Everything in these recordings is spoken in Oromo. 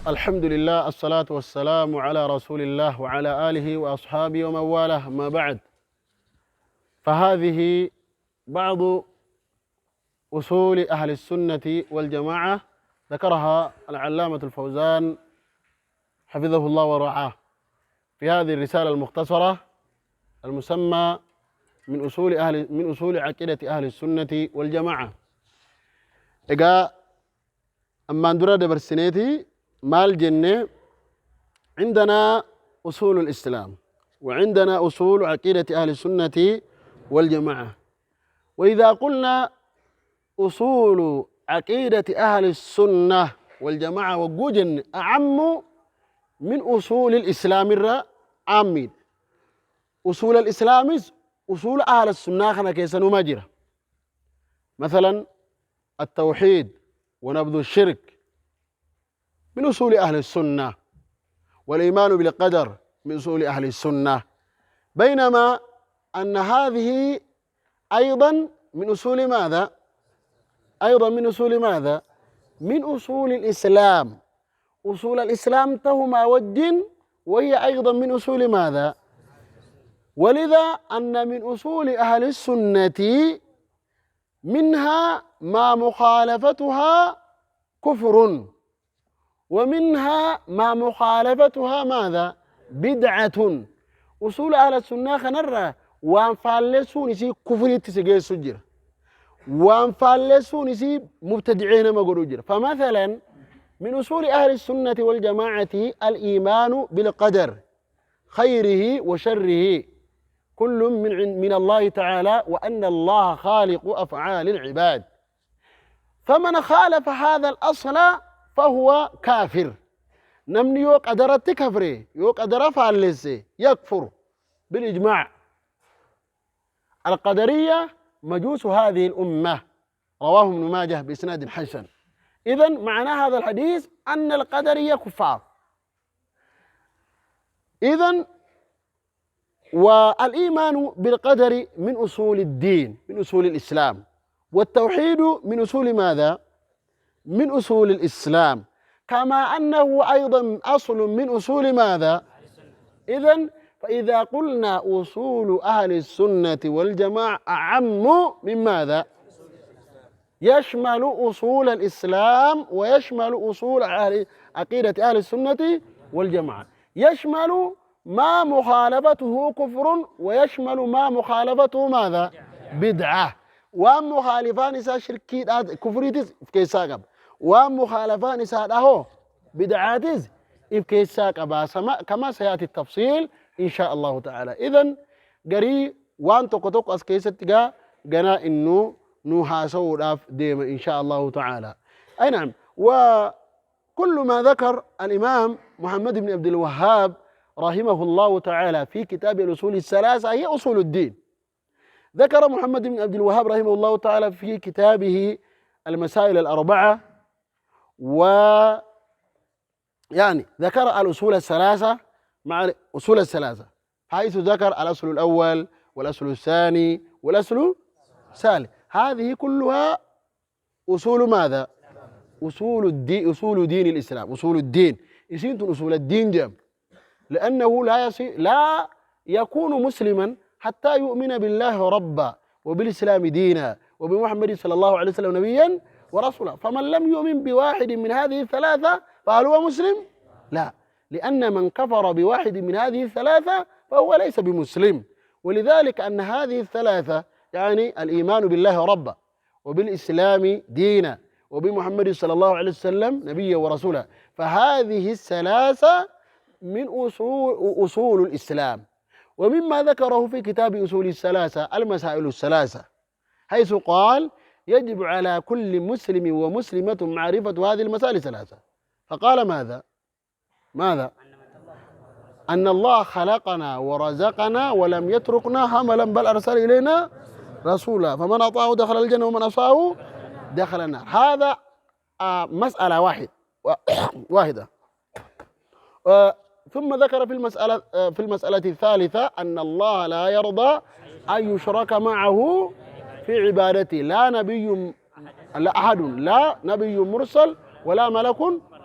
الحمد لله الصلاة والسلام على رسول الله وعلى آله وأصحابه ومن والاه ما بعد فهذه بعض أصول أهل السنة والجماعة ذكرها العلامة الفوزان حفظه الله ورعاه في هذه الرسالة المختصرة المسمى من أصول عقيدة أهل السنة والجماعة. Egaa ammaan dura dabarsineeti maal jenne? عندنا أصول الإسلام وعندنا أصول عقيدة أهل السنة والجماعة. وإذا قلنا أصول عقيدة أهل السنة والجماعة وجوجن أعم من أصول الإسلام الرا عامين. أصول الإسلام أصول أهل السنة خنا كيسنو ماجرة، مثلا التوحيد ونبذ الشرك من أصول أهل السنة، والإيمان بالقدر من أصول أهل السنة، بينما أن هذه أيضا من أصول ماذا؟ أيضا من أصول ماذا؟ من أصول الإسلام. أصول الإسلام تهما والدين، وهي أيضا من أصول ماذا؟ ولذا أن من أصول أهل السنة منها ما مخالفتها كفر، ومنها ما مخالفتها ماذا؟ بدعة. أصول أهل السنة خنرة وان فالسون يسي كفر تسجيل سجر، وان فالسون يسي مبتدعين ما قولوا. فمثلا من أصول أهل السنة والجماعة الإيمان بالقدر خيره وشره كل من الله تعالى، وأن الله خالق أفعال العباد، فمن خالف هذا الأصل فهو كافر. نمني يو قدرت كفري يو قدر فالسي يكفر بالإجماع. القدرية مجوس هذه الأمة، رواه ابن ماجه بإسناد حسن. إذن معنى هذا الحديث أن القدرية كفار. إذن والإيمان بالقدر من أصول الدين، من أصول الإسلام، والتوحيد من أصول ماذا؟ من أصول الإسلام، كما أنه أيضا أصل من أصول ماذا؟ إذن فإذا قلنا أصول أهل السنة والجماعة أعم من ماذا؟ يشمل أصول الإسلام ويشمل أصول أهل عقيدة أهل السنة والجماعة، يشمل ما مخالفته كفر ويشمل ما مخالفته ماذا؟ بدعة. ومخالفان إسا شركي كفريتس كيسا قب، ومخالفان إسا هو بدعاتس كيسا قبا، كما سيأتي التفصيل إن شاء الله تعالى. إذن قري وان توك أس كيسة تجا جنا إنه نوها سوداف ديما إن شاء الله تعالى. أي نعم. وكل ما ذكر الإمام محمد بن عبد الوهاب رحمه الله تعالى في كتاب الأصول الثلاثة هي أصول الدين. ذكر محمد بن عبد الوهاب رحمه الله تعالى في كتابه المسائل الأربعة، و يعني ذكر الأصول الثلاثة مع الأصول الثلاثة، حيث ذكر الأصل الأول والأصل الثاني والأصل الثالث. هذه كلها أصول ماذا؟ أصول الدين، أصول دين الإسلام، أصول الدين. يسينتم أصول الدين جم، لأنه لا يكون مسلما حتى يؤمن بالله ربا وبالإسلام دينا وبمحمد صلى الله عليه وسلم نبيا ورسولا. فمن لم يؤمن بواحد من هذه الثلاثة فهل هو مسلم؟ لا، لأن من كفر بواحد من هذه الثلاثة فهو ليس بمسلم. ولذلك أن هذه الثلاثة يعني الإيمان بالله ربا وبالإسلام دينا وبمحمد صلى الله عليه وسلم نبيا ورسولا، فهذه الثلاثة من أصول الإسلام. ومما ذكره في كتاب أصول الثلاثة المسائل الثلاثة، حيث قال يجب على كل مسلم ومسلمة معرفة هذه المسائل الثلاثة. فقال ماذا؟ ماذا؟ أن الله خلقنا ورزقنا ولم يتركنا هملا بل أرسل إلينا رسولا، فمن أطاعه دخل الجنة ومن عصاه دخل النار. هذا مسألة واحدة. ثم ذكر في المسألة الثالثة أن الله لا يرضى أن يشرك معه في عبادته، لا نبي، لا أحد، لا نبي مرسل ولا ملك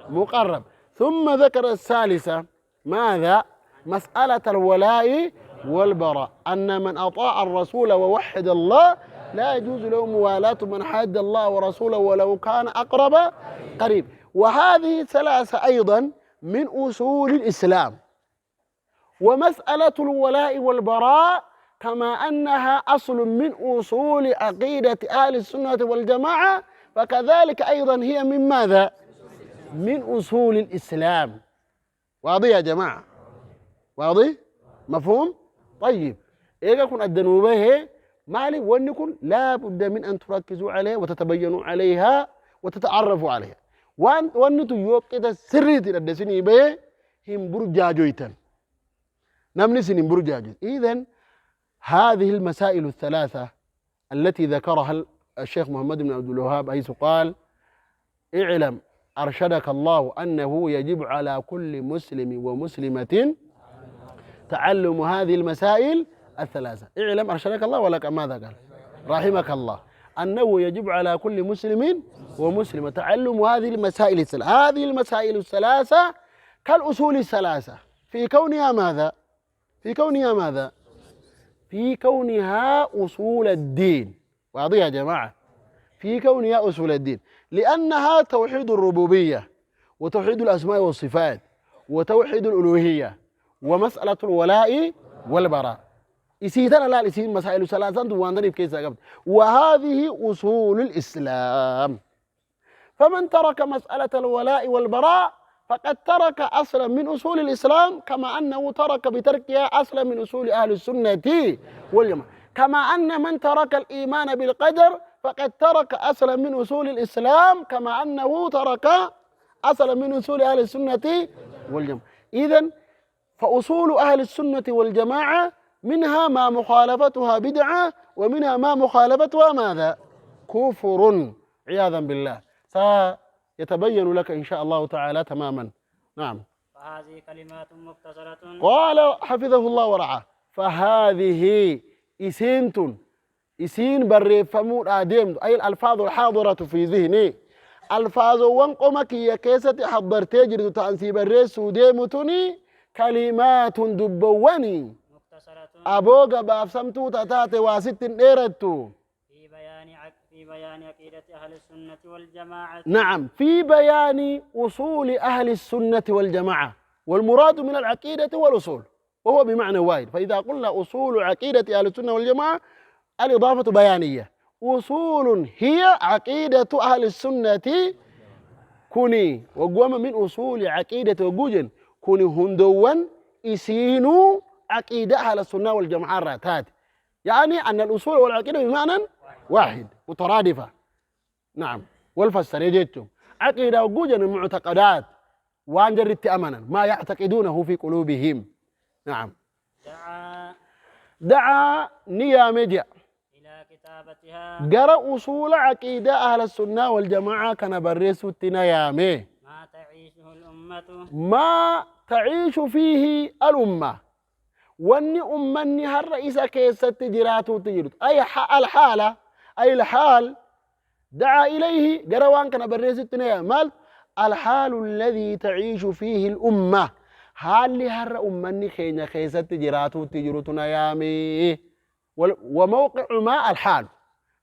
مقرب. ثم ذكر الثالثة ماذا؟ مسألة الولاء والبراء، أن من أطاع الرسول ووحد الله لا يجوز له موالاة من حاد الله ورسوله ولو كان أقرب قريب. وهذه ثلاثة أيضا من أصول الإسلام. ومسألة الولاء والبراء كما أنها أصل من أصول عقيدة أهل السنة والجماعة، فكذلك أيضا هي من ماذا؟ من أصول الإسلام. واضح يا جماعة؟ واضح؟ مفهوم؟ طيب، إيه كن الدنوبة مالي ونكن لا بد من أن تركزوا عليها وتتبينوا عليها وتتعرفوا عليها. وأن يوقت السر تلدسني به هم برجاجويتن نمني سنين برجاجويت. إذن هذه المسائل الثلاثة التي ذكرها الشيخ محمد بن عبد الوهاب حيث قال: اعلم أرشدك الله أنه يجب على كل مسلم ومسلمة تعلم هذه المسائل الثلاثة. اعلم أرشدك الله ولك ماذا قال؟ رحمك الله، أنه يجب على كل مسلم ومسلمة تعلم هذه المسائل الثلاثة. هذه المسائل الثلاثة كالأصول الثلاثة في كونها ماذا؟ في كونها ماذا؟ في كونها أصول الدين. واضح يا جماعة؟ في كونها أصول الدين، لأنها توحيد الربوبية وتوحيد الأسماء والصفات وتوحيد الألوهية ومسألة الولاء والبراء. إسيتنا لا إسيت مسائل ثلاثة وأنتم كيف قبل. وهذه أصول الإسلام. فمن ترك مسألة الولاء والبراء فقد ترك أصلا من أصول الإسلام، كما أنه ترك بتركها أصلا من أصول أهل السنة والجماعة. كما أن من ترك الإيمان بالقدر فقد ترك أصلا من أصول الإسلام، كما أنه ترك أصلا من أصول أهل السنة والجماعة. إذن فأصول أهل السنة والجماعة منها ما مخالفتها بدعة، ومنها ما مخالفتها ماذا؟ كفر عياذا بالله. سيتبين لك إن شاء الله تعالى تماما. نعم. فهذه كلمات مختصرة. قال حفظه الله ورعاه: فهذه إسينت إسين بريفمون آدم، أي الألفاظ الحاضرة في ذهني، ألفاظ وانقمك يا كيسة حضرتي جرد تأنسي بريس وديمتني كلمات دبواني مختصرة أبوغ بافسمتو تتاتي واسط إيرتو في بيان عقيدة أهل السنة والجماعة. نعم، في بيان أصول أهل السنة والجماعة، والمراد من العقيدة والأصول، وهو بمعنى واحد. فإذا قلنا أصول عقيدة أهل السنة والجماعة الإضافة بيانية، أصول هي عقيدة أهل السنة كوني وقوم من أصول عقيدة وجوجن كوني هندوان إسينو عقيدة أهل السنة والجماعة راتات، يعني أن الأصول والعقيدة بمعنى واحد مترادفة. نعم، والفسر يجتم عقيدة وجوجن المعتقدات وأنجرت أمنا ما يعتقدونه في قلوبهم. نعم. دعا نيامجا إلى كتابتها. قرأ أصول عقيدة أهل السنة والجماعة كان بريسو التنيامي ما تعيشه الأمة، ما تعيش فيه الأمة، واني أمني هالرئيسة كيسة تجراتو تجرت، أي الحالة، أي الحال دعا إليه قروان كان بريسو التنيامي الحال الذي تعيش فيه الأمة، haalli har'a ummanni keenya keessatti jiraatuutti jirutu na yaame. وموقع ما الحال،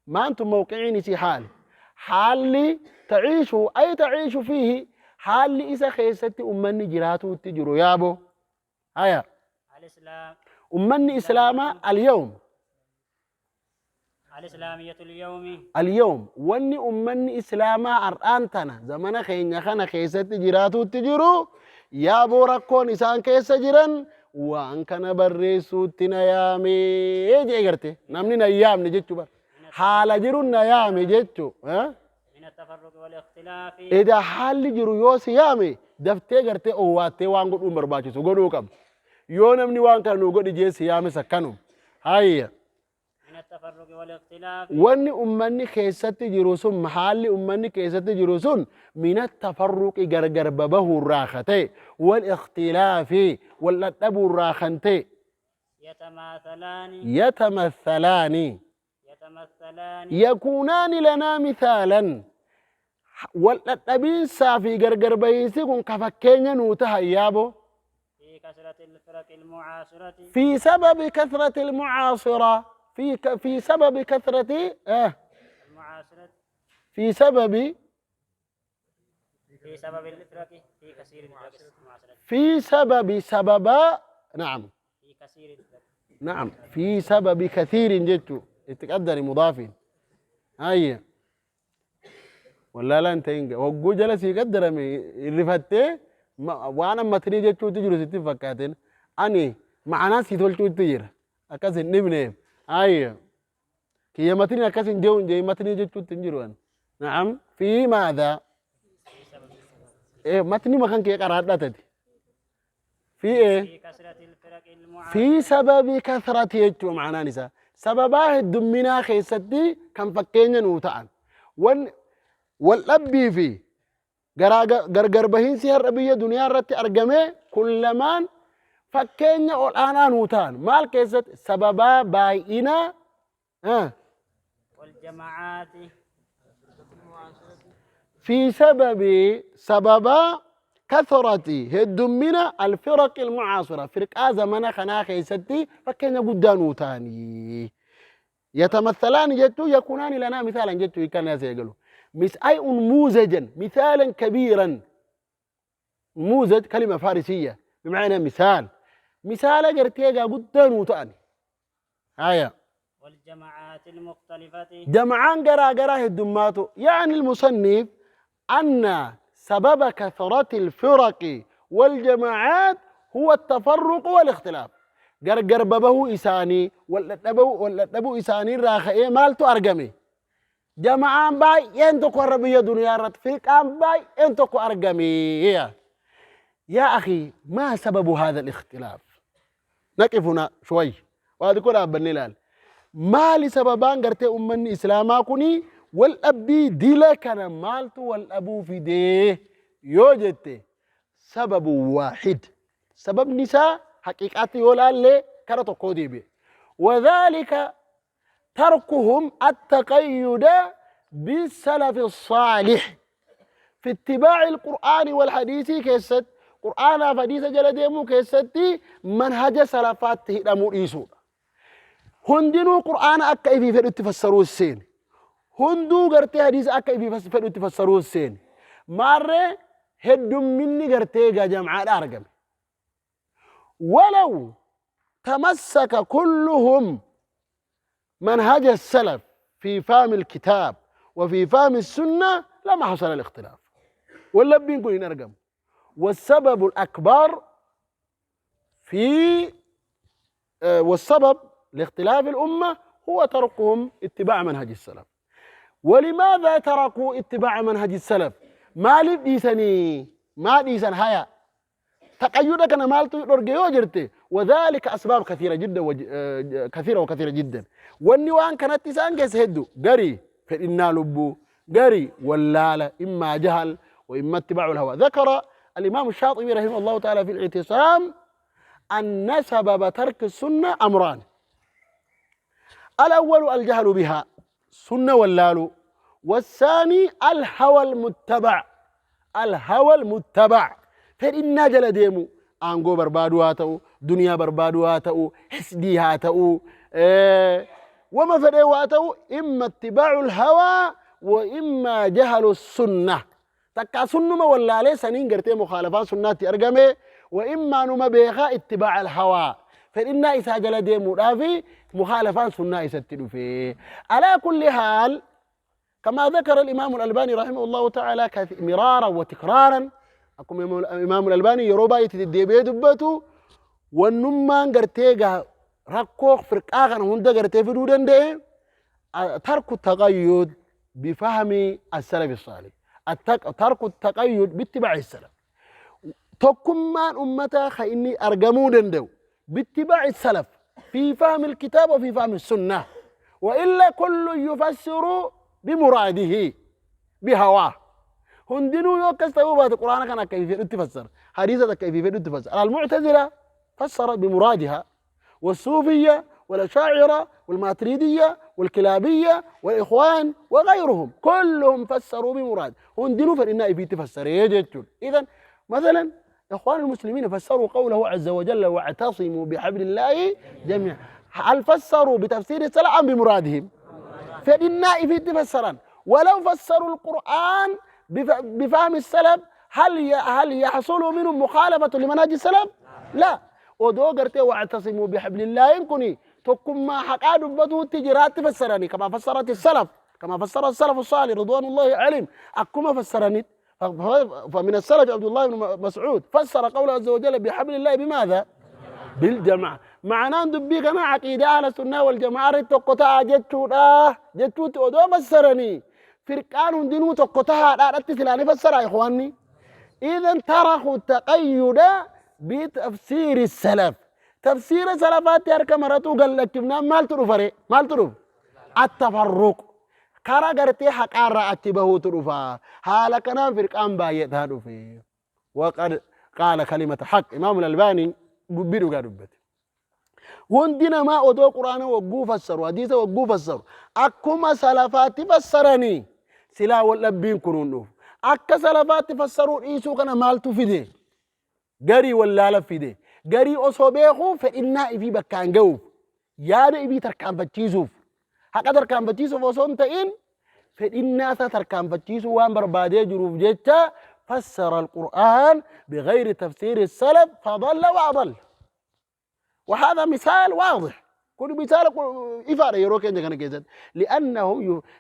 ما أنتم موقعين في حال، حال تعيش أي تعيش فيه، حال إذا خيست أمني جراتو تجرو يابو. هيا الإسلام أمني إسلاما اليوم، الإسلامية اليوم، اليوم واني أمني إسلاما أرآنتنا زمان خينيا خنا خيست جراتو تجرو يابو ركون إسان كيس جران وان كان بريسو تنيامي جيغرتي نمني نيام نجتشو بر حال جرو نيامي جتشو ها من التفرق والاختلاف. إذا حال جرو يوسي يامي دفتي غرتي أواتي وان قد أمر باتشو قدو كم يو نمني وان كانوا قد جيسي يامي سكنو. هاي من التفرق والاختلاف واني أمني كيستي جروسون محالي أمني كيستي جروسون من التفرق غرغر ببه الراختي والاختلاف والأدب الراخنتي يتماثلان يتمثلان يتمثلان يكونان لنا مثالا. Wal dhadhabiinsaa fi gargar bahiinsi kun ka fakkeenya nuu tahan yaaboo. في كثرة الفرق المعاصرة. في سبب كثرة المعاصرة، في سبب كثرة المعاصرة. في سبب في سبب الفرق في كثير الفرق المعاصرة. في سبب سبب، نعم. في كثير الفرق. نعم، في سبب كثير جدت اتقدر مضاف هيا ولا لا انت انجا وجو جلس يقدر الرفته وانا ما تريد جتو تجرو ستين فكاتين اني مع ناس يتولتو تجري اكاسن نبني هيا كي متني اكاسن جون جي متني جتو تنجرون. نعم، في ماذا؟ ايه متني مكان كي قرات في ايه؟ في كثرة الفرق المعاصرة. في سبب كثرة يجو معنا نساء سبباه الدمنا خيستي كان فكينا نوتعن ون والأبي في غرغر بهين سير ربية دنيا رتي أرجمه كلمان فكينا الآن نوتان مال كيست سببا باينا والجماعات. في سبب سببا كثرة هدمنا الفرق المعاصرة، فرق زمنا خنا خيستي فكينا قدانو تاني يتمثلان جتو يكونان لنا مثالا جتو كان يقولوا مس أي نموذجا مثالا كبيرا. نموذج كلمة فارسية بمعنى مثال، مثال قرتيجا قدانو تاني. هيا والجماعات المختلفة. جمعان قرا قرا هدماتو. يعني المصنف أن سبب كثرة الفرق والجماعات هو التفرق والاختلاف. قرقر ببه إساني ولا إساني راخئ مالتو أرقمي جماعان باي ينتقو الربية دنيا رت فرقان باي ينتقو أرقمي. يا أخي ما سبب هذا الاختلاف؟ نقف هنا شوي وهذا كله أبني. ما لسببان قرتي أمني إسلاما كوني والأبي ديلا كان مالتو والأبو في ديه يوجد سبب واحد، سبب نساء حقيقتي ولا اللي كرتو كودي بي، وذلك تركهم التقيد بالسلف الصالح في اتباع القرآن والحديث. كيست قرآن فحديث جل ديمو كيستي منهج سلفات تهدمو إيسو هندنو قرآن أكا إفي فدو تفسروا السين هندو غرتي حديث أكا إفي فدو تفسروا السين مارة هدو مني غرتي غا جمعة أرقم. ولو تمسك كلهم منهج السلف في فهم الكتاب وفي فهم السنة لما حصل الاختلاف ولا بينكم نرقم. والسبب الأكبر في والسبب لاختلاف الأمة هو تركهم اتباع منهج السلف. ولماذا تركوا اتباع منهج السلف؟ ما لديسني ما ديسن هيا تقيدك أنا مالتو رجيو جرتي، وذلك أسباب كثيرة جدا كثيرة وكثيرة جدا. والنوان كانت تسان جس هدو قري فإنا لبو قري ولا إما جهل وإما اتباع الهوى. ذكر الإمام الشاطبي رحمه الله تعالى في الاعتصام أن سبب ترك السنة أمران: الأول الجهل بها سنة واللالو، والثاني الهوى المتبع. الهوى المتبع فإن جل ديمو أنغو بربادو هاتو دنيا بربادو هاتو حسدي هاتو وما فريو هاتو، إما اتباع الهوى وإما جهل السنة. تكا سنة ما ولا عليه سنين قرتي مخالفة سنة أرقمي، وإما نما بيخا اتباع الهوى فإن إسا جل ديمو رافي مخالفة سنة إسا تدفي. على كل حال كما ذكر الإمام الألباني رحمه الله تعالى مرارا وتكرارا، أكم الإمام الألباني يروبا يتدبي دبتو والنمان قرتيغا ركوخ فرقاغا هندا قرتي في دودن دي ترك التقيد بفهم السلف الصالح، ترك التقيد باتباع السلف. تكمان أمتا خيني أرقمو دندو باتباع السلف في فهم الكتاب وفي فهم السنة، وإلا كل يفسر بمراده بهواه. هندنو يوكس تبوبات القرآن كان كيف تفسر، حديثة كيف تفسر. المعتزلة فسرت بمرادها، والصوفية والأشاعرة والماتريدية والكلابية والإخوان وغيرهم، كلهم فسروا بمراد هندنوا فإن في تفسر يجتون. إذا مثلا إخوان المسلمين فسروا قوله عز وجل واعتصموا بحبل الله جميعا، هل فسروا بتفسير السلف أم بمرادهم؟ فإن في تفسرا. ولو فسروا القرآن بفهم السلف هل يحصل منهم مخالفة لمنهج السلف؟ لا. ودو قرتي واعتصموا بحبل الله إن كني تكم ما حقا دبتو تجرات تفسرني كما فسرت السلف، كما فسر السلف الصالح رضوان الله عليهم، أكما فسرني. فمن السلف عبد الله بن مسعود فسر قوله عز وجل بحبل الله بماذا؟ بالجماعة. معناه دبي كما عقيدة أهل السنة والجماعة رتقطع جتو دا جتو تودو فسرني فرقان دينو تقطع دا رتسلاني فسر يا إخواني. إذا تركوا التقيد بتفسير السلف. تفسير السلفات يركب مرتو قال لك كنا مال تروفري مال تروف التفرق كارا قرتي حق أرى أتبه تروفا حالا كنا فرقان بايت هادو فيه. وقد قال كلمة حق إمام الألباني بيرو قال وندنا ما أدو قرآن وقو فسر وحديث وقو فسر أكما سلفات فسرني سلا واللبين كنون أكا سلفات فسروا إيسو كان مالتو فيدي غري ولا لا فيدي غري أصوبيخو فإنا إفي بكان جو يانا إفي تركان فتشيسوف حقا تركان فتشيسوف وصون تئن فإنا تركان فتشيسو وان بربادي جروف جيتا فسر القرآن بغير تفسير السلف فضل وأضل. وهذا مثال واضح، كل مثال إفادة يروك عندك أنا كذا،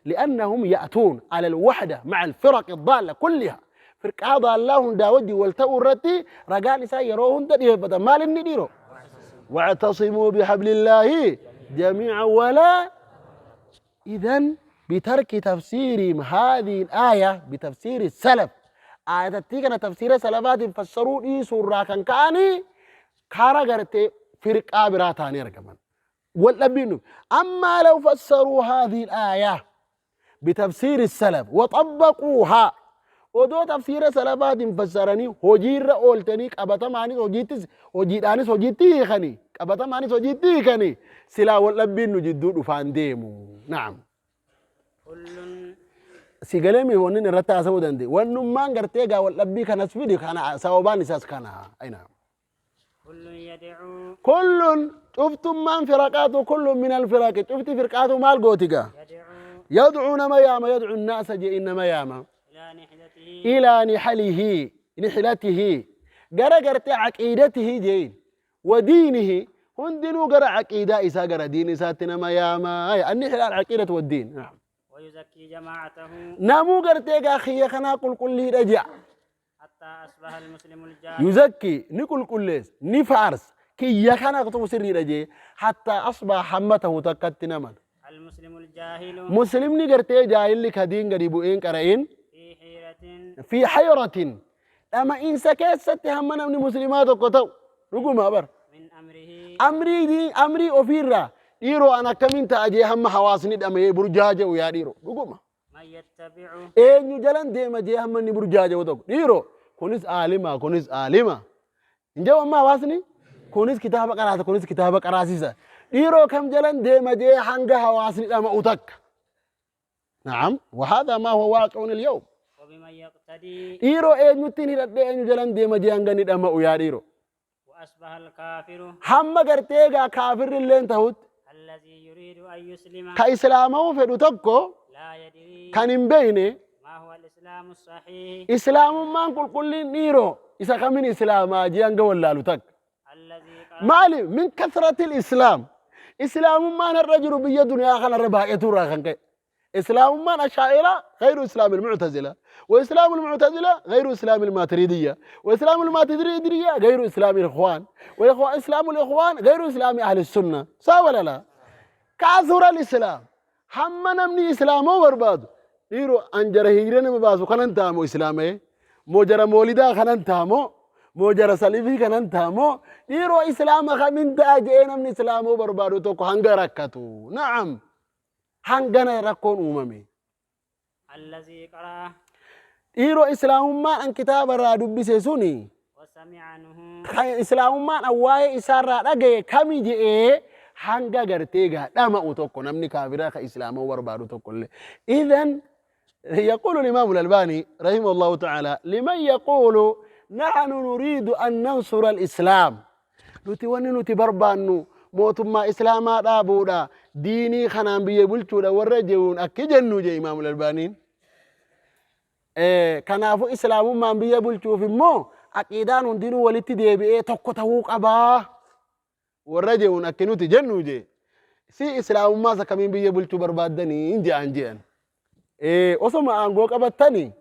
لأنهم يأتون على الوحدة مع الفرق الضالة كلها. فرق ضالة داودي والتورتي رجال نساء يروهن تديه بدل مال النديرو. واعتصموا بحبل الله جميعا ولا. إذن بترك تفسير هذه الآية بتفسير السلف، آية تيجي تفسير السلفات فسروا إيه سورة كان كاني كارجرت فرق آبراتاني رقما والأبين. أما لو فسروا هذه الآية بتفسير السلف وطبقوها ودو تفسير سلفات فسرني هجير أولتني أبتا ماني هجيتس هجيتاني هجيتي خني أبتا ماني هجيتي خني سلا والأبين نجدو فانديمو. نعم سيقلمي هو نين رتا سودان دي ونمان قرتيغا والأبي كان سفيدي كان سوابان ساس كان. أي نعم. كل يدعو كل شفتم من فرقاته كل من الفرق شفت فرقاته مال قوتيغا يدعون ما ياما يدعو الناس جي إنما ياما إلى نحله نحلته قرقرت عقيدته جين ودينه هندنو قرأ عقيدة إسا قرأ دين إساتنا ما ياما النحلة العقيدة والدين. نعم. ويزكي جماعته نامو قرتيغا خيا خنا قل كل رجع حتى أصبح المسلم الجاهل يزكي نقول كلس نفارس كي يخنا قطو سري رجع حتى أصبح حمته تكتنا من المسلم الجاهل مسلم نقرتي جاهل لك دين قريبو إن قرئين في حيرة في حيرة أما إن سكت همنا من مسلمات قطو رقم أبر من أمره أمري دي أمري أفيرا إيرو أنا كمين تأجي هم حواسني أما برجاجة ويا ديرو رقم من يتبعه إيه نجلن دي ما جي هم من برجاجة وتوك ديرو كونيس عالمة كونيس عالمة إن جو ما حواسني كونيس كتاب قرأت كونيس كتاب قرأسيسا ديرو كم جلن دي ما جي هنجا حواسني أما أوتك. نعم. وهذا ما هو واقع اليوم. وبمن يقتدي ديرو إيه نتني رد إيه نجلن دي ما جي هنجا ند أما ويا ديرو. وأصبح الكافر هم قرتيجا كافر اللي انتهت الذي يريد أن يسلم كإسلامه في دوتكو لا يدري كان بينه ما هو الإسلام الصحيح إسلام ما نقول كل نيرو إذا كان من إسلام أجي أنجا ولا لوتك الذي مالي من كثرة الإسلام إسلام ما الرجل بيدنا خل الربا يتورا خنك إسلام ما الأشاعرة غير إسلام المعتزلة وإسلام المعتزلة غير إسلام الماتريدية وإسلام الماتريدية غير إسلام الإخوان وإخوان إسلام الإخوان غير إسلام أهل السنة صح ولا لا؟ كاثر الإسلام هم نمني إسلامه برباد ديرو أنجر هيرنا مباسو خلنا تامو إسلامه موجر مولدا خلنا تامو موجر سليفي خلنا تامو ديرو إسلام خمين تاجين من إسلامه بربادو تو هنگركتو. نعم هنگنا ركون أممي الذي قرأ ديرو إسلام ما أن كتاب الرادو بيسوني وسمع عنه إسلام ما أواي إسارة رجع كم يجي Hanga gartee gaa dhama'u tokko namni kaafiraa ka islaama'uu barbaadu tokko illee. Idan يقول الإمام الألباني رحمه الله تعالى لمن يقول نحن نريد أن ننصر الإسلام nuti wanni nuti barbaannu mootummaa islaamaa dhaabuudha diinii kanaan biyya bulchuudha warra jehuun akki jennu jee imaamul albaaniin Kanaafuu islaamummaan biyya bulchuuf immoo aqiidaan hundinuu walitti deebi'ee tokko ta'uu qabaa warra je'uun akki nuti jennu jee si islaamummaas akkamiin biyya bulchuu barbaaddanii je'an je'an. Osoma aangoo qabattanii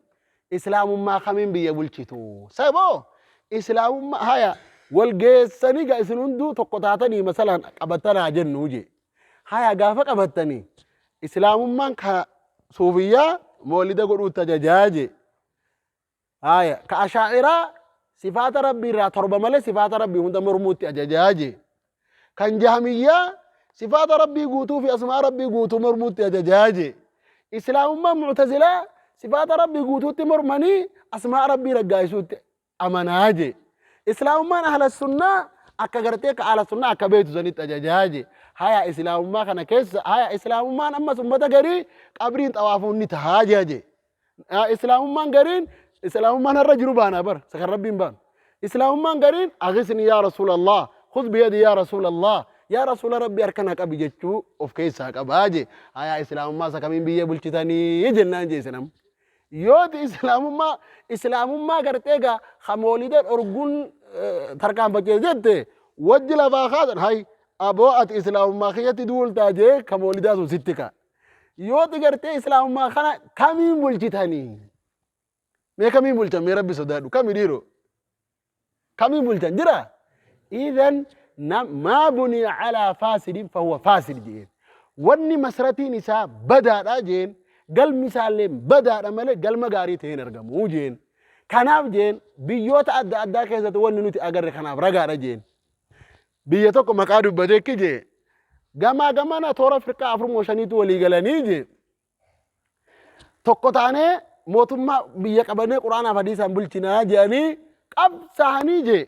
islaamummaa kamiin biyya bulchitu? Saboo islaamummaa haya wal geessanii gaa isin hunduu tokko taatanii masalaan qabattanaa jennu jee. Haya gaafa qabattanii islaamummaan ka suufiyyaa moolida godhuutti ajajaa jee. Haya ka ashaa'iraa sifaata rabbii irraa torba malee sifaata rabbii hunda mormuutti ajajaa jee. Kan jahamiyyaa sifaata rabbii guutuu fi asmaa rabbii guutuu mormuutti ajajaa jee. Islaamummaan mu'tazilaa sifaata rabbii guutuutti mormanii asmaa rabbii raggaasisuutti amanaa jee. Islaamummaan ahla sunnaa akka gartee ka ahla sunnaa akka beektu sanitti ajajaa jee. Haya islaamummaa kana keessa haya islaamummaan ammas ummata garii qabriin xawaafuun ni tahaa jee jee. Islaamummaan gariin islaamummaan har'a jiru baanaa bara isa kan rabbiin baanu. Islaamummaan gariin agisni yaa rasuulallah khudh biyadi yaa rasuulallah yaa rasuula rabbii harka na qabi jechuu of keessaa qabaa jee. Haya islaamummaa isa kamiin biyya bulchitanii jennaan jee isin amma. Yooti islaamummaa islaamummaa gartee gaa ka moolida dhorguun tarkaanfachiisa jette wajji lafaa kaasan hay aboo ati islaamummaa kiyyatti duultaa jee ka moolidaa sun sitti ka. Yooti gartee islaamummaa kana kamiin bulchitanii? Mee kamiin bulchan mee rabbi sodaadhu kami dhiiroo? Kamiin bulchan jira? Idan maa buniya calaa faasidin fahuwa faasid jeen. Wanni masratiin isaa badaadha jeen galmi isaallee badaadha malee galma gaarii ta'een argamu jeen. Kanaaf jeen biyyoota adda addaa keessatti wanni nuti agarre kanaaf ragaadha jeen. Biyya tokko maqaa dubbatee ki jee gamaa gamana toora firqaa afur moo shaniitu walii galanii jee. Tokko taanee mootummaa biyya qabannee quraanaaf hadiisaan bulchinaa jedhanii qabsaa'anii jee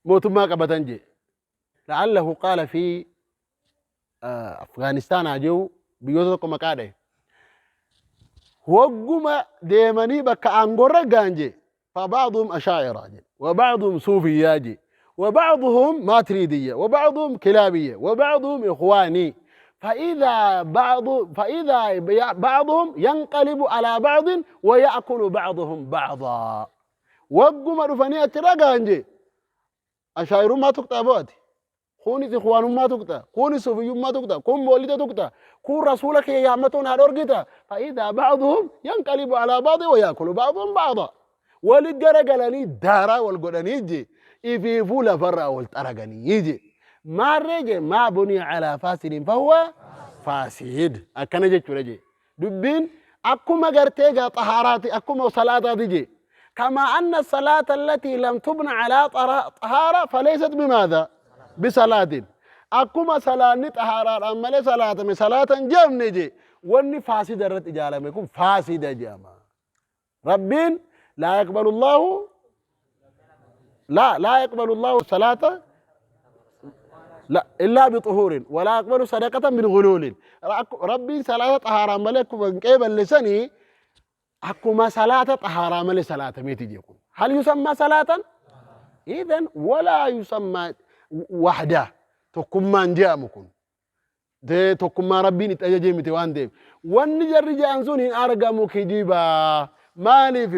mootummaa qabatan jee. La'allahu qaala fi Afgaanistaan haa jiru biyyoota tokko maqaa dhahe. Wagguma deemanii bakka aangoorra ga'an jee فبعضهم أشاعرة جي وبعضهم صوفية جي وبعضهم ماتريدية وبعضهم كلابية وبعضهم إخواني فإذا بعض فإذا بعضهم ينقلب على بعض ويأكل بعضهم بعضا وقم رفنية رقانجي أشاعر ما تقطع بواتي Kunis ikhwaanummaa tuqxa, kunis suufiyyummaa tuqxa, kun moolida tuqxa, kun rasuula kiyya yaammatuun haa dhorkita. Fa'idaa ba'duhum yanqalibu alaa ba'di wa yaakulu ba'duhum ba'da. Wali garagalanii daaraa wal godhanii je ifiifuu lafarraa wal xaraganii je. Maarree je maa buniya alaa faasidin fahuwa faasid. Akkana jechuudha je. Dubbiin akkuma gartee gaa xahaaraati akkuma salaataati je. Kamaa anna salaata allatii lam tubna alaa xahaara faleysat bimaadha bisalaatin. Akkuma salaanni xahaaraadhaan malee salaatame salaata hin je'amne je wanni faasida irratti ijaarame kun faasida je'ama. Rabbiin laa yaqbalu Allaahu laa laa yaqbalu Allaahu salaata la illaa bixuhuurin walaa yaqbalu sadaqatan min guluulin. Rabbiin salaata xahaaraan malee akkuma hin qeeballe sanii akkuma salaata xahaaraa malee salaatameeti jee kun. Hal yusammaa salaatan? Idan walaa yusammaa wahdaa tokkummaan je'amu kun. Dee tokkummaa Rabbiin itti ajajee miti waan ta'eef. Wanni jarri jedhan sun hin argamu kijiba. Maaliif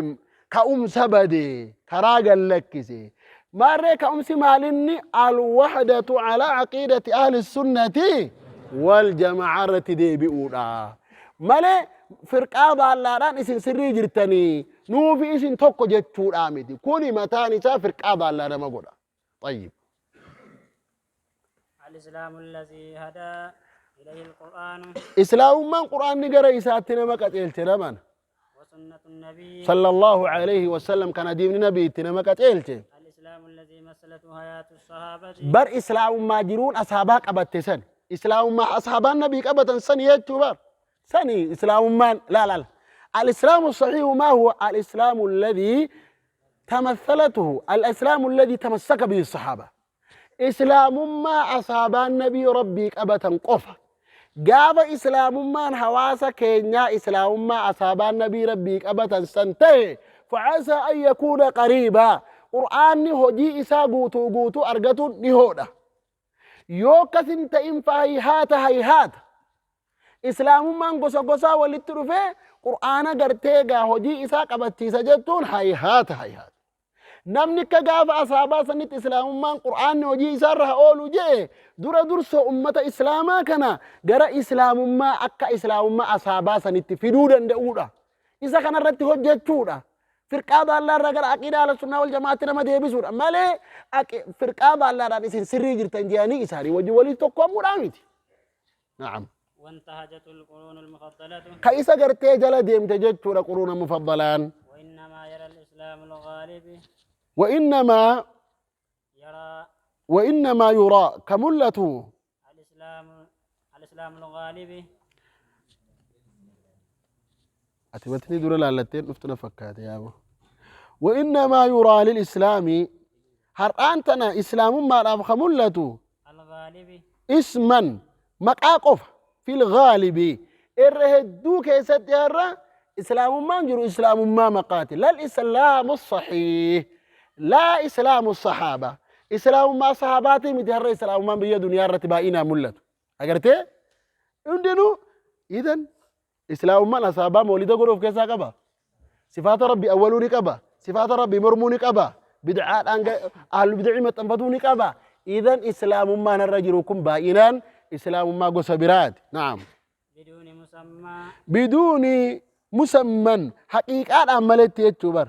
ka'umsa bade karaa gad lakkise. Maarree ka'umsi maalinni alwahdatu alaa aqiidati ahli sunnati wal jamaa irratti deebi'uudha. Malee firqaa baallaadhaan isin sirrii jirtanii nuufi isin tokko jechuudhaa miti. Kuni mataan isaa firqaa baallaa nama godha. Xayyib. الإسلام الذي هدى إليه القرآن Islaamummaan Qur'aanni gara isaatti nama qaceelche naman. وسنة النبي Sallallahu alayhi wasallam kana diinni nabii itti nama qaceelche. الإسلام الذي مثلته حياة الصحابة Bar islaamummaa jiruun asaabaa qabatte san. Islaamummaa asaabaan nabii qabatan san jechuu bar. Sani islaamummaan laal laal. Al-islaamu sahiihu maa huwa al-islaamu alladhii tamathalatuhu al-islaamu alladhii tamassaka bihi sahaaba. Islaamummaa asaabaan nabii Rabbii qabatan qofa. Gaafa Islaamummaan hawaasa keenyaa Islaamummaa asaabaan nabii Rabbii qabatan san ta'e fa'asaa an yakuuna qariibaa. Qur'aanni hojii isaa guutuu guutuu argatuun dhihoodha. Yoo akkas hin ta'in fahayhaata hayhaata. Islaamummaan gosa gosaa walitti dhufee Qur'aana gartee gaa hojii isaa qabachiisa jechuun hayhaata hayhaata. Namni akka gaafa asaabaa sanitti Islaamummaan Qur'aanni hojii isaarra haa oolu je'e dura dursoo ummata Islaamaa kana gara Islaamummaa akka Islaamummaa asaabaa sanitti fiduu danda'uudha. Isa kanarratti hojjechuudha. Firqaa baallaarraa gara aqiidaa ahla sunnaa wal jamaatti nama deebisuudha malee firqaa baallaadhaan isin sirrii jirtan je'anii isaanii wajjin walii tokkoomuudhaa miti. Na'am. وانتهجت القرون المفضلة Ka isa gartee jala deemte jechuudha quruuna mufaddalaan. وإنما يرى الإسلام الغالب وإنما يرى وإنما يرى كملته الإسلام الغالب Ati matni dura laallatteen dhuftu na fakkaate yaabo. وإنما يرى للإسلام har'aan tana islaamummaadhaaf ka mul'atu الغالب isman maqaa qofa fil ghaalibi irra hedduu keessatti har'a islaamummaan jiru islaamummaa maqaati lal islaamu saxiih laa islaamu sahaaba islaamummaa sahaabaatii miti har'a islaamummaan biyya duniyaa irratti baay'inaan mul'atu agartee hundinuu idan Islaamummaan asaabaa mawlida godhuu of keessaa qaba. Sifaata Rabbi awwaluu ni qaba. Sifaata Rabbi mormuu ni qaba. Bid'aadhaan ahlu bid'ii maxxanfatuu ni qaba. Idan islaamummaan har'a jiru kun baay'inaan islaamummaa gosa biraati. Naam. Biduuni musammaa. Biduuni musamman haqiiqaadhaan maletti jechuu bar.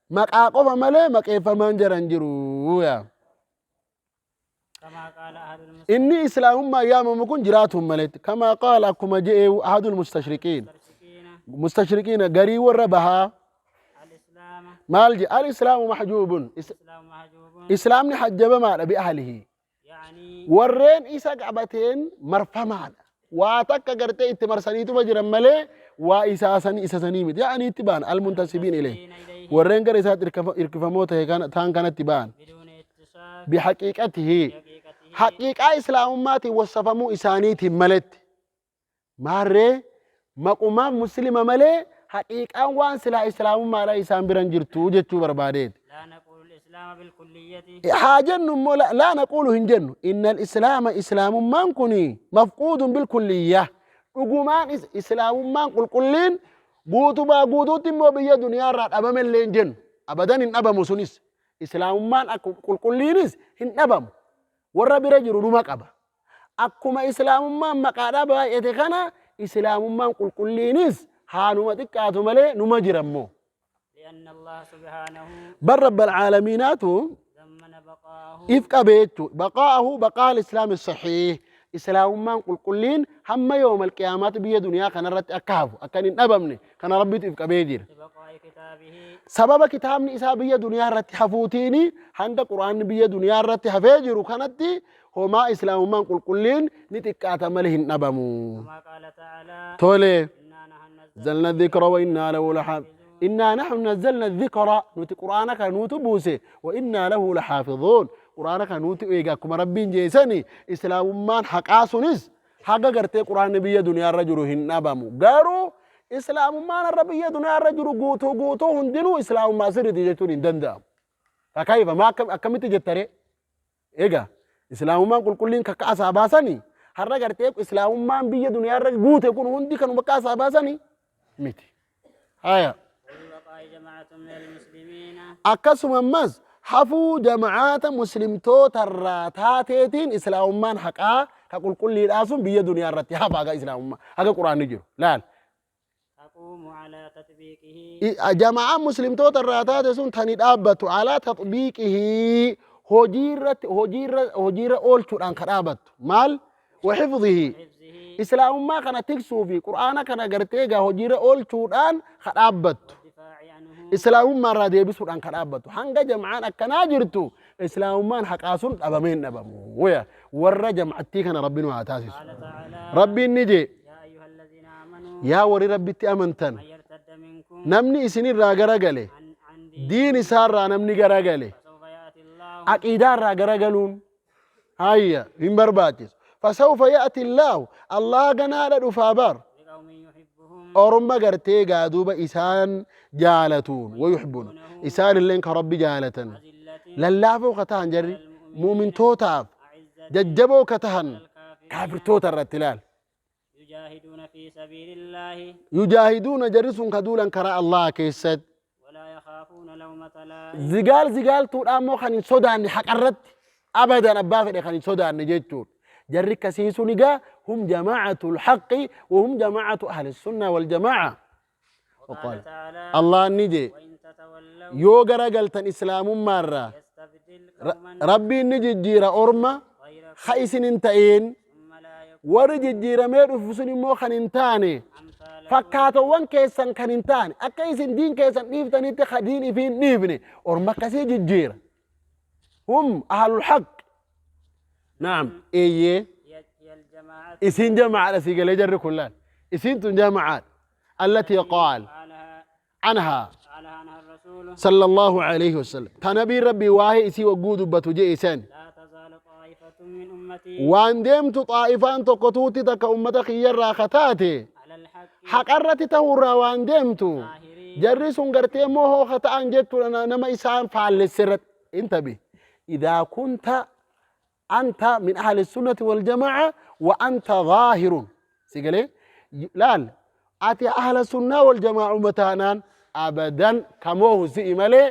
Maqaa qofa malee maqeeffamaan jaran jiru. Yaa. Inni islaamummaan yaamamu kun jiraatuun maletti. Kamaa qaala akkuma je'e ahadul mustashriqiin. Mustashriqiina garii warra bahaa maal jedhe al islaamu mahjuubun. Islaamni hajjabamaadha bi ahlihi. Warreen isa qabateen marfamaadha. Waa takka gartee itti marsaniituma jiran malee waa isaa sanii isa sanii miti. Yaa'anii itti ba'an al muntasibiin ilayhi. Warreen gara isaatti irkifamoo ta'e ta'an kanatti ba'an. Bihaqiiqatihi haqiiqaa islaamummaatiin wassafamuu isaaniitiin maletti. Maarree maqumaan muslima malee haqiiqaan waan silaa islaamummaadha isaan biran jirtu jechuu barbaadeeti. Haa jennu immoo laa naquulu hin jennu innal islaama islaamummaan kun mafquudun bilkulliyya dhugumaan islaamummaan qulqulliin guutumaa guutuutti immoo biyya duniyaa irraa dhabame illee hin jennu abadan hin dhabamu sunis islaamummaan akka qulqulliinis hin dhabamu warra bira jiru numa qaba Akkuma islaamummaan maqaadhaa baay'ate kana islaamummaan qulqulliinis haanuma xiqqaatu malee numa jira immoo. لأن الله سبحانه Bar rabbal aalamiinaatu ضمن بقاءه if qabe jechuudha. Baqaa'ahu baqaa al-islaami saxiih. Islaamummaan qulqulliin hamma yooma alqiyaamaatti biyya duniyaa kanarratti akka hafu akka hin dhabamne kana rabbitu if qabee jira. ببقاء كتابه Sababa kitaabni isaa biyya duniyaa irratti hafuutiin hanga quraanni biyya duniyaa irratti hafee jiru kanatti homaa islaamummaan qulqulliin ni xiqqaata malee hin dhabamu. Kamaa qaala ta'aalaa Tole. innaa nahnu nazzalna dhikra wa innaa lahu lahaaf innaa nahnu nazzalna dhikra nuti qur'aana kana nuutu buuse wa innaa lahu lahaafizuun qur'aana kana nuutu eega akkuma rabbiin jeesani islaamummaan haqaa sunis haga gartee qur'aanni biyya duniyaarra jiru hin dhabamu garuu islaamummaan har'a biyya duniyaarra jiru guutuu guutuu hundinuu islaamummaa sirriiti jechuun hin danda'amu. Fakayfa maa akkamitti jettaree? Egaa islaamummaan qulqulliin kakka asaa baasani har'a gartee islaamummaan biyya duniyaa irra guute kun hundi kanuma akka asaa baasani miti. Haya. وببقاء جماعة من المسلمين Akkasuma ammas hafuu jama'aata muslimtoota irraa taateetiin islaamummaan haqaa ka qulqulliidhaa sun biyya duniyaa irratti hafa haga islaamummaa haga quraanni jiru. Laal. taquumu alaa taxbiiqihi. Jama'aan muslimtoota irraa taate sun tani dhaabbattu alaa taxbiiqihi hojiirratti hojiirra hojiirra oolchuudhaan ka dhaabattu maal wa hifdhihi Hifzihi. islaamummaa kana tiksuu fi qur'aana kana gartee egaa hojiirra oolchuudhaan ka dhaabbattu Waddifaa'i anhu. islaamummaa irraa deebisuudhaan ka dhaabbattu hanga jama'aan akkanaa jirtu islaamummaan haqaa sun dhabamee hin dhabamu waya warra jama'attii kana rabbi nu haa taasisu Qaala ta'aalaa. rabbiin ni jee Yaa ayyuhallazina aamanuu. Yaa warri Rabbitti amantan, Man yartadda minkum namni isinirraa garagale, an an diinihi diin isaarraa namni garagale, fasawfa ya'ti Allaahu aqiidaarraa garagaluun, Hayya hin barbaachisu. Fasawfa ya'ti Allaahu Allah ganaadha dhufaa bar. بقوم يحبهم Orma gartee gaa duuba isaan jaalatuun wayuhibbuna isaan illeen ka Rabbi jaalatan أذلة lallaafoo ka tahan jarri mu'mintootaaf أعزة jajjaboo ka tahan الكافرين kaafirtoota irratti ilaal. يجاهدون في سبيل الله Yujaahiduuna jarri sun ka duulan karaa Allah keessatti ولا يخافون لومة لائم zigaal zigaaltuudhaan immoo kan hin sodaanne haqarratti abadan abbaa fedhe kan hin sodaanne jechuudha. Jarri akkasii sun egaa hum jamaacatu lhaqqi wa hum jamaacatu ahli sunna wal jamaaca. وقال تعالى Allah ni jee وإن تتولوا yoo garagaltan islaamummaarraa يستبدل قوما Rabbiin ni jijjiira orma غيركم ha isin hin ta'in ثم لا يكون warri jijjiiramee dhufu sun immoo kan hin taane أمثالكم fakkaatowwan keessan kan hin taane akka isin diin keessan dhiiftanitti ka diin ifii hin dhiifne orma akkasii jijjiira. Hum ahlul haqq. Naam eeyyee هي هي الجماعة isin jamaadha sii galee jarri kun laal isin tun jamaadha allati qaal قالها anhaa قالها عنها الرسول صلى الله عليه وسلم تنبي ربي واهي isii wagguu dubbatu jee isan لا تزال طائفة من أمتي waan deemtu xaa'ifaan tokko tuuti takka ummata kiyyarraa kataate على الحق haqarratti ta'urraa waan deemtu ظاهرين jarri sun gartee moo hooka ta'an jechuudha nama isaan faallesse irratti intabi idaa kunta anta min ahli sunnati wal jamaa wa anta zaahirun si galee laal ati ahla sunnaa wal jamaa ummataanaan abadan kamoohu si'i malee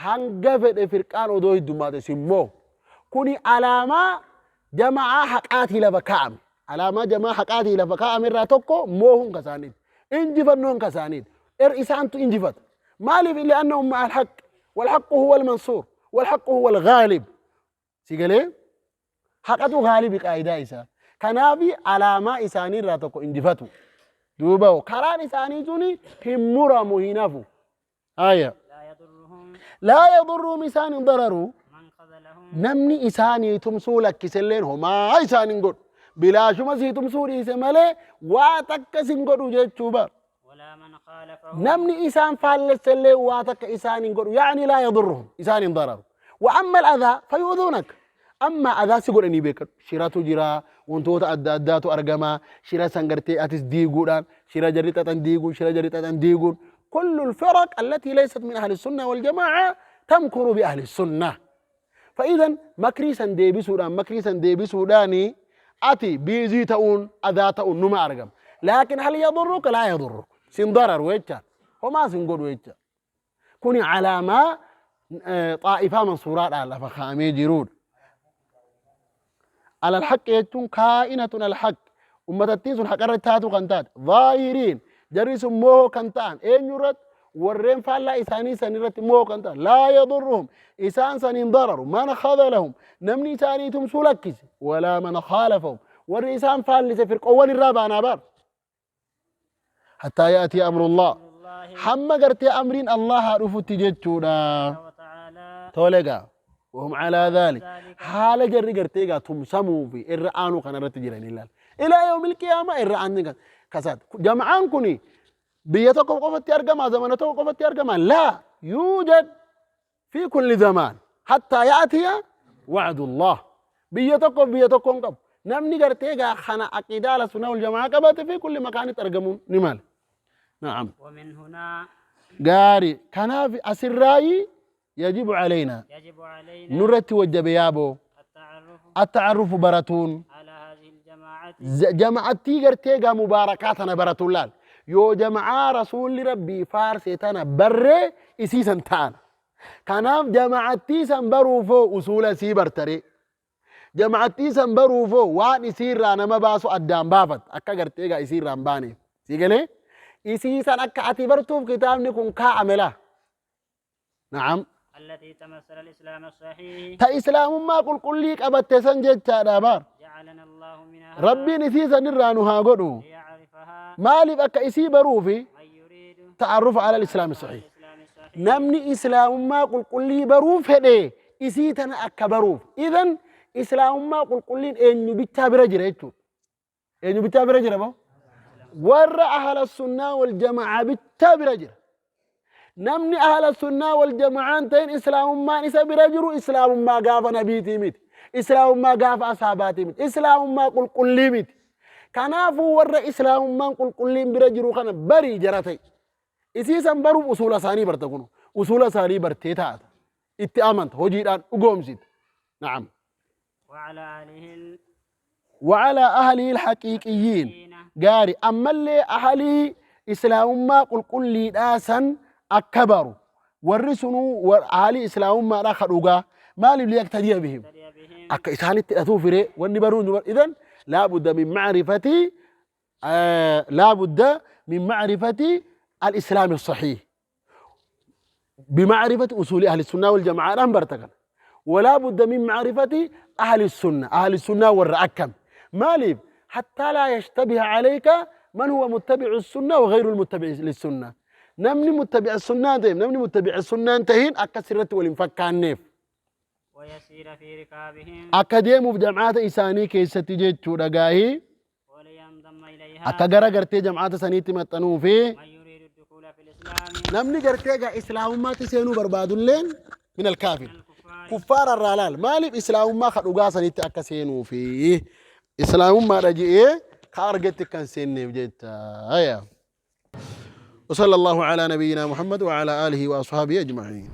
hanga fedhe firqaan odoo heddummaate simmoo kuni alaamaa jamaa haqaatii lafa kaa'ame alaamaa jamaa haqaatii lafa kaa'ame irraa tokko moohuun kasaaniiti injifannoon kasaaniiti er isaantu injifata maaliif li'annahum ma'a alhaq walhaqqu huwa almansuur walhaqqu huwa alghaalib si galee haqatu ghaalibi qaayidaa isaa kanaafi alaamaa isaanii irraa tokko injifatu duuba karaan isaanii suni hin muramu hin hafu haya لا يضرهم laa yadurruhum isaan hin dararu من خذلهم namni isaanii tumsuu lakkiselleen homaa isaan hin godhu bilaashuma sii tumsuu dhiise malee waa takka sin godhu jechuu bar ولا من خالفهم namni isaan faallessellee waa takka isaan hin godhu yaani laa yadurruhum isaan hin dararu wa amma al-adhaa fayu'dhuunak amma adhaa si godhanii beekadhu shiratu jira wantoota adda addaatu argama shira san gartee atis diiguudhaan shira jarri xaxan diiguun shira jarri xaxan diiguun كل الفرق التي ليست من أهل السنة والجماعة تمكر بأهل السنة فإذا مكري سن ديبي سودان مكري سن ديبي سوداني أتي بيزي تؤون أذا تؤون نما أرقم لكن هل يضرك لا يضرك سن ضرر ويتشا وما سن قد ويتشا كوني على ما طائفة منصورات على فخامي جرود على الحق يتون كائنة الحق أمتتين سن حق الرتاتو كنتات ظاهرين جريس موه كنتان إن يرد warreen faallaa isaanii san irratti immoo kan ta'an laa yadurruhum isaan san hin dararu man khadalahum namni isaanii tumsuu lakkise walaa man khaalafahum warri isaan faallise firqoowwan irraa baanaa baar hattaa ya'tii amrullah الله hamma gartee amriin allahaa dhufutti jechuudha وتعالى tole gaa wahum calaa dhaalik ذلك haala jarri gartee gaa tumsamuu fi irra aanuu kana irratti jiran ilaal ilaa yawmil qiyaamaa irra aanni kasaat jama'aan kuni biyya tokko qofatti argama zamana tokko qofatti argama laa yuujad fi kulli zamaan hattaa ya'tiya wa'dullah biyya tokko biyya tokko hin qabu namni gartee gaa kana aqiidaa ala sunnaa wal jamaa qabate fi kulli makaanitti argamuun ni mala na'am ومن هنا gaarii kanaaf asirraayi yajibu calaynaa يجب علينا nurratti wajjabe yaaboo التعرف التعرف baratuun على هذه الجماعة jama'attii gartee gaa mubaarakaa tana baratuun laal yoo jama'aa rasuulli rabbii faarse tana barree isiisan ta'an kanaaf jama'attii san baruufoo usuula sii bartare jama'attii san baruufoo waan isiirraa nama baasu addaan baafat akka gartee gaa isiirraa hin baaneef sii galee isiisan akka ati bartuuf kitaabni kun kaa'ame laa na'am التي تمثل الإسلام الصحيح ta islaamummaa qulqullii qabatte san jechaadha baar جعلنا الله منها rabbiin isiisan irraa nu haa godhu ليعرفها maaliif akka isii baruufi من يريد ta'arrufa ala islaami saxiih الإسلام الصحيح namni islaamummaa qulqullii baruu fedhe isii tana akka baruuf idan islaamummaa qulqulliin eenyu bichaa bira jira jechuudha eenyu bichaa bira jira boo warra ahla sunnaa wal jamaa bichaa bira jira namni ahla sunnaa wal jamaan ta'in islaamummaan isa bira jiru islaamummaa gaafa nabiitii miti Islaamummaa gaafa asaabaatii miti. Islaamummaa qulqullii miti. Kanaafuu warra islaamummaan qulqulliin bira jiru kana barii jara ta'i. Isii san baruuf usuula isaanii barta kunu. Usuula isaanii bartee taata. Itti amanta hojiidhaan dhugoomsita. Na'am. وعلى أهله وعلى أهله الحقيقيين gaarii ammallee ahalii islaamummaa qulqulliidhaa san akka baru warri sunuu ahalii islaamummaadhaa ka dhugaa maaliif liyaqtadiya bihim بهم akka isaanitti hidhatuu firee wanni baruun dubar idan laa budda min macrifati laa budda min macrifati al-islaami as-sahiih بمعرفة أصول أهل السنة والجماعة الآن برتكن ولا بد من معرفة أهل السنة أهل السنة والرأكم مالي حتى لا يشتبه عليك من هو متبع السنة وغير المتبع للسنة نمني متبع السنة ديم نمني متبع السنة انتهين أكسرت والانفك النيف ويسير في ركابهم أكاديمو في جماعة إساني كيستي جيتشو رقاهي ولينضم إليها أكا غرا غرتي جماعة سانيتي متنو في من يريد الدخول في الإسلام namni gartee egaa islaamummaatti seenuu barbaadulleen min alkaafir الكفار kuffaara irraa laal maaliif islaamummaa ka dhugaa sanitti akka seenuufi islaamummaadha je'ee ka argetti kan seenneef jecha aya وصلى الله على نبينا محمد وعلى آله وأصحابه أجمعين.